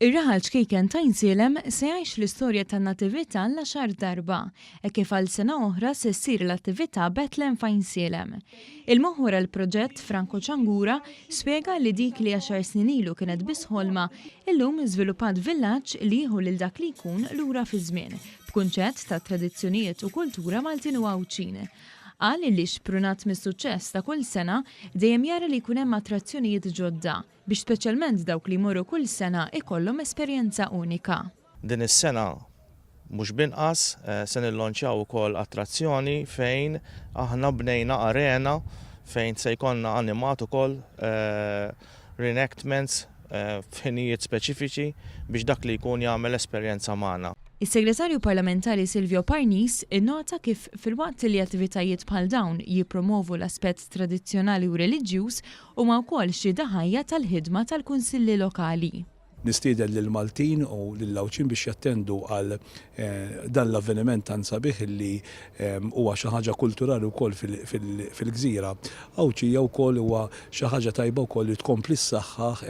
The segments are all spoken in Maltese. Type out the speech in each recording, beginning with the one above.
Ir-raħal ċkejken t'Għajnsielem se jgħix l-istorja tan-Natività l-għaxar darba, hekk kif għal sena oħra se ssir l-attività Bethlehem f'Għajnsielem. Il-moħħ wara l-proġett, Franco Ciangura, spjega li dik li għaxar snin ilu kienet biss ħolma, illum żviluppat villaġġ li jieħu lil dak li jkun lura fiż-żmien, b'kunċett ta' tradizzjonijiet u kultura Maltin u Għawdxin. Qal li xprunat mis-suċċess ta' kull sena, dejjem jara li jkun hemm attrazzjonijiet ġodda, biex speċjalment dawk li jmorru kull sena jkollhom esperjenza unika. Din is-sena mhux b'inqas se nillonċjaw ukoll attrazzjoni fejn aħna bnejna arena fejn se jkollna animat ukoll reenactments f'ħinijiet speċifiċi biex dak li jkun jagħmel esperjenza magħna. Is-Segretarju Parlamentari Silvio Parnis innota kif filwaqt li attivitajiet bħal dawn jippromovu l-aspett tradizzjonali u reliġjuż, huma wkoll xhieda ħajja tal-ħidma tal-Kunsilli Lokali. Nistieden lill-Maltin u lill-Għawdxin biex jattendu għal dan l-avveniment tant sabiħ li huwa xi ħaġa kulturali wkoll fil-gżira Għawdxija wkoll huwa xi ħaġa tajba wkoll li tkompli ssaħħaħ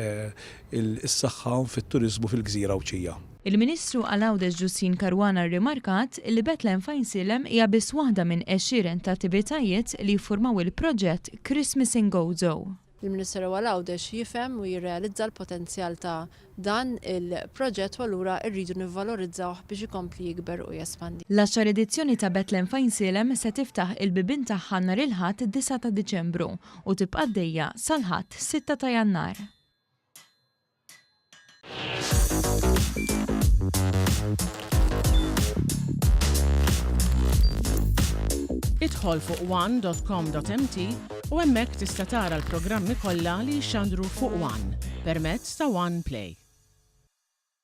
is-saħħa fit-turiżmu fil-gżira Għawdxija. Il-Ministru għal Għawdex Justyne Caruana rrimarkat li Bethlehem f'Għajnsielem hija biss waħda minn għexieren ta' attivitajiet li jiffurmaw il-proġett Christmas in Gozo. Il-Ministeru għal Għawdex jifhem u jirrealizza l-potenzjal ta' dan il-proġett u allura rridu nivvalorizzawh biex ikompli jikber u jespandi. L-għaxar edizzjoni ta' Bethlehem f'Għajnsielem se tiftaħ il-bibien tagħha nhar il-Ħadd 9 ta' Diċembru u tibqa' għaddejja sal-Ħadd 6 ta' Jannar. Idħol fuq one.com.mt u hemmhekk tista' tara l-programmi kollha li jixxandru fuq One permezz ta' One Play.